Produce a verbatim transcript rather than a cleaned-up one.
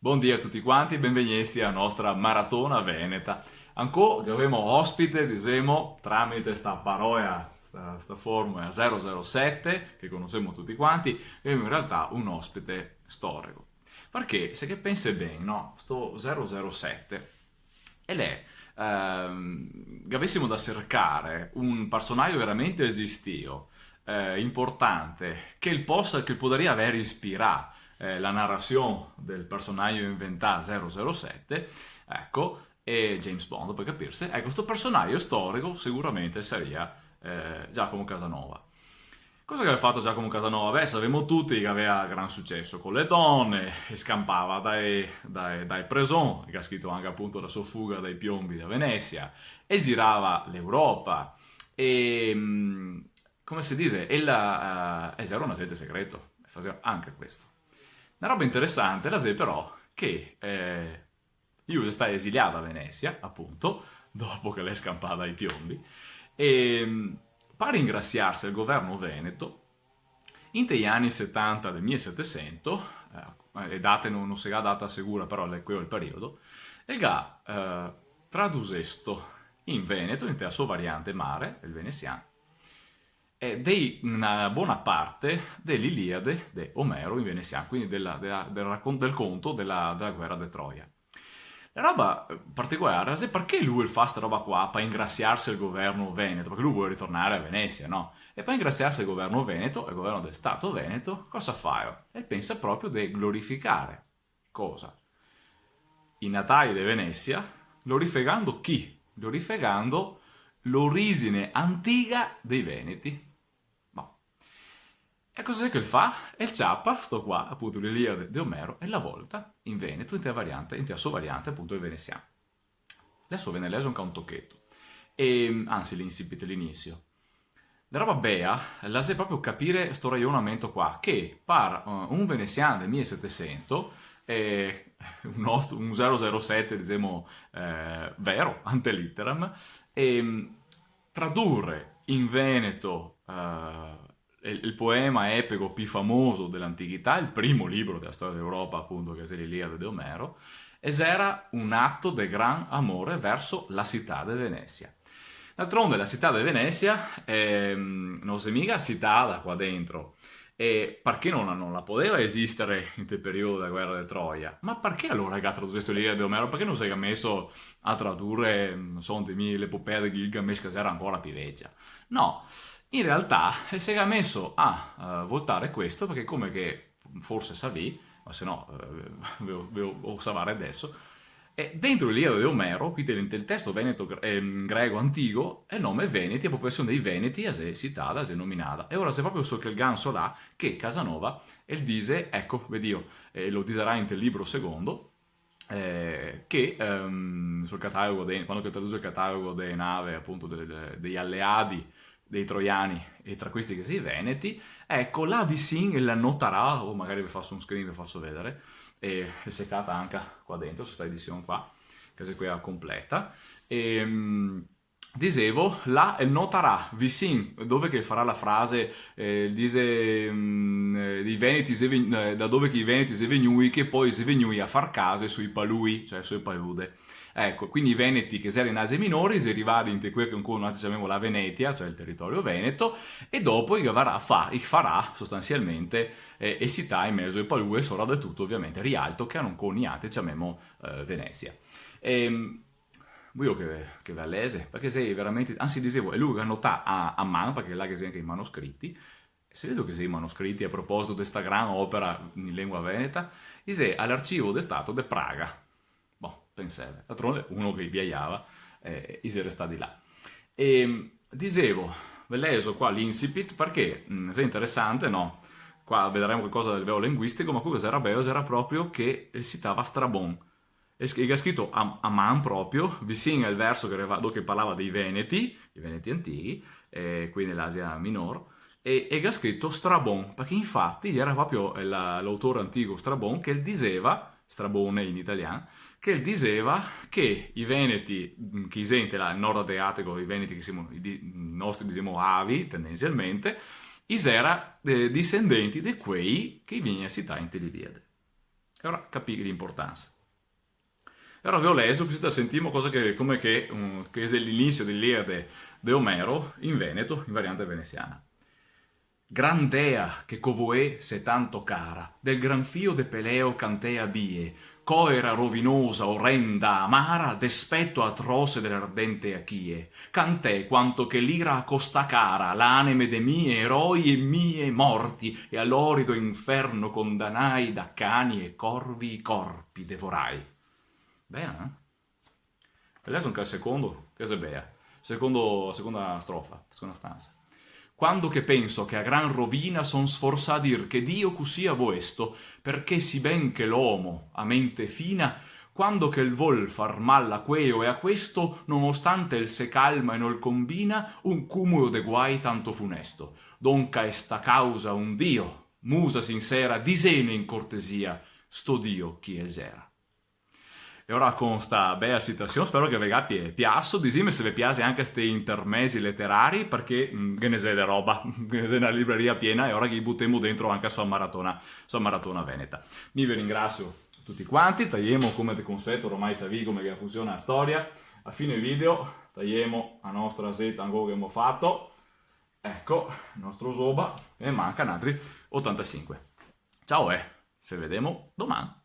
Bon dì a tuti quanti, benvegnesti a nostra maratona veneta. Ancò gavemo ospite, disemo, tramite sta parola, sta, sta formula zero zero sete, che conosemo tuti quanti, gavemo in realtà un ospite storico. Parché, se che pensè ben, no? Sto zero zero sete, el xe, ehm, gavesimo da sercare un personajo veramente esistìo, eh, importante, che el posa, che podaria aver ispirà, eh, la narasion del personajo inventà zero zero sete, eco, e James Bond, par capirse, eco, sto personajo storico sicuramente saria, eh, Giacomo Casanova. Cosa che gaveva fato Giacomo Casanova? Beh, savemo tuti che gaveva gran suceso co le done, e scanpava dai, dai, dai preson, che ga scrito anca apunto la so fuga dai pionbi da Venesia, e girava l'Europa, e, mm, come se dise, el, eh, el gera un agente segreto, e faseva anca questo. Na roba interesante la xe però che, eh, lu xe stà esilià da Venesia, apunto, dopo che l'è scanpà dai pionbi, e, mm, par ringrasiarse el governo veneto, inte i ani setanta del milesetesento, eh, le date no, no se ga data segura, però l'è queo el periodo, el ga, eh, tradusesto in veneto, inte la so variante mare, el venesian, e dei, na bona parte de l'Iliade de Omero in venesian, quindi dela, dela, del racon-, del conto dela, dela guera de Troia. La roba, eh, particolare xe parché lu el fa sta roba qua, par ingrasiarse el governo veneto, parché lu vol ritornare a Venesia, no? E par ingrasiarse el governo veneto, el governo del Stato veneto, cosa fa? El pensa proprio de glorificare cosa? I natali de Venesia, glorificando chi? Glorificando l'origine antica dei veneti. Bon. E cosa xe che el fa? El ciapa sto qua, apunto, l'Iliade de Omero, e la volta in veneto, inte la variante, inte la so variante, apunto, el venesian. Deso ve ne lezo anca un tocheto. E, anzi, l'incipit, l'inisio. La roba bea la xe proprio capire sto rajonamento qua, che par, eh, un venesian del milesetesento, eh, un, ost-, un zero zero sete, disemo, eh, vero, ante litteram, ehm, tradure in veneto, eh, el, el poema epico pi famoso de l'antichità, el primo libro de la storia de l'Europa, apunto, che xe l'Iliade de Omero, el xera un ato de gran amore verso la cità de Venesia. D'altronde la cità de Venesia, ehm, no xe miga citada qua dentro, e parché no la, no la podeva esistere inte el periodo dela guera de Troia? Ma parché alora el ga tradusesto l'Iliade de Omero? Parché no se ga meso a tradure, no so, de mi, l'epopea de Gilgamesh, che xera ancora pi vecia? No, in realtà, eh, se ga meso a, eh, voltare questo, parché come che forse savì, ma se no, eh, ve, ve, ve o savare deso, e dentro l'Iliade de Omero, quindi del, del testo veneto gre-, ehm, grego antico, el nome Veneti, la popolasion dei Veneti, la xe citada, la xe nominada. E ora xe proprio so quel ganso là che Casanova, el dise, eco, vedìo, e lo disarà inte el libro secondo, eh, che, ehm, sul catalogo de, quando che traduse el catalogo de nave, apunto, de, de, dei aleadi dei troiani, e tra questi che xe i veneti, eco, là visin el notarà, o magari ve faso un screen, ve faso vedare, e, e se cata anca qua dentro, su sta edision qua, che xe quela completa, e, mm, disevo, là el notarà, visin, dove che farà la frase, eh, dise, mm, eh, i veneti xe vegn-, eh, da dove che i veneti xe vegnui, che po i xe vegnui a far case sui palui, cioè sui palude. Eco, quindi i veneti che xera in Asia Minore, i xe rivai inte quel che ancora noialtri ciamemo la Venetia, cioè el teritorio veneto, e dopo i gavarà fa-, i farà sostansialmente, eh, e cità in mezo ai palui, sora de tuto ovviamente Rialto, che ancora noialtri ciamemo, eh, Venesia. Ehm, voio che, che ve la lese, parché xe veramente, anzi, disevo, xe lu che ga notà a, a man, parché là che xe anca i manoscriti, e se vedo che xe i manoscriti a proposito de sta gran opera in lengua veneta, i xe a l'Arcivo de Stato de Praga. Bon, penseve, d'altronde uno che i viajava, eh, i xe restà là. E, disevo, ve leso qua l'incipit, parché, mm, xe interesante, no? Qua vedaremo qualcosa del vero linguistico, ma quel che xera beo xera proprio che, eh, citava Strabon. E sc-, e ga scrito a, a man proprio, visin al verso che reva-, dove che parlava dei Veneti, i Veneti antichi, eh, quindi l'Asia Minor, e, e ga scrito Strabon, parché infati gera proprio la, l'autore antico Strabon che el diseva, Strabone in italian, che el diseva che i Veneti, mm, che i xe inte là, el nord adriatico, i Veneti che semo, i di-, nostri, disemo, avi, tendensialmente, i xera, eh, disendenti de quei che i vien cità inte l'Iliade. E ora capì l'inportansa. E ora ve lo lezo, cusì sentimo cosa che, come che, mm, che xe l'inisio de l'Iliade de Omero in veneto, in variante venesiana. Gran dea che co voé sé tanto cara, del gran fio de Peleo cantè a bie, coera rovinosa, orenda, amara, despeto atrose de l'ardente Achie, cantè quanto che l'ira a costà cara la aneme de mie eroi e mie morti, e a l'orido inferno condanai da cani e corvi i corpi devorai. Bea, eh? E deso anca el secondo, che xe bea. Secondo, seconda strofa, seconda stansa. Quando che penso che a gran rovina son sforzà a dir che Dio cusì a voesto, perché si ben che l'omo a mente fina, quando che el vol far mal a queo e a questo, nonostante el se calma e nol combina un cumulo de guai tanto funesto. Donca a sta causa un Dio, musa sincera, disene in cortesia, sto Dio chi el xera. E ora con sta bea citasion, spero che ve gabie piaso, disime se ve piase anca sti intermesi leterari, parché, mm, ghe ne xe de roba, ghe ne xe na libreria piena, e ora che i butemo dentro anca so a maratona, so a maratona veneta. Mi ve ringrasio tuti quanti, tajemo come de consueto, ormai savì come che funsiona la storia, a fine video tajemo a nostra zeta, anca che gavemo fato, eco, el nostro zoba, e manca n'altri otantasinque. Ciao e se vedemo doman.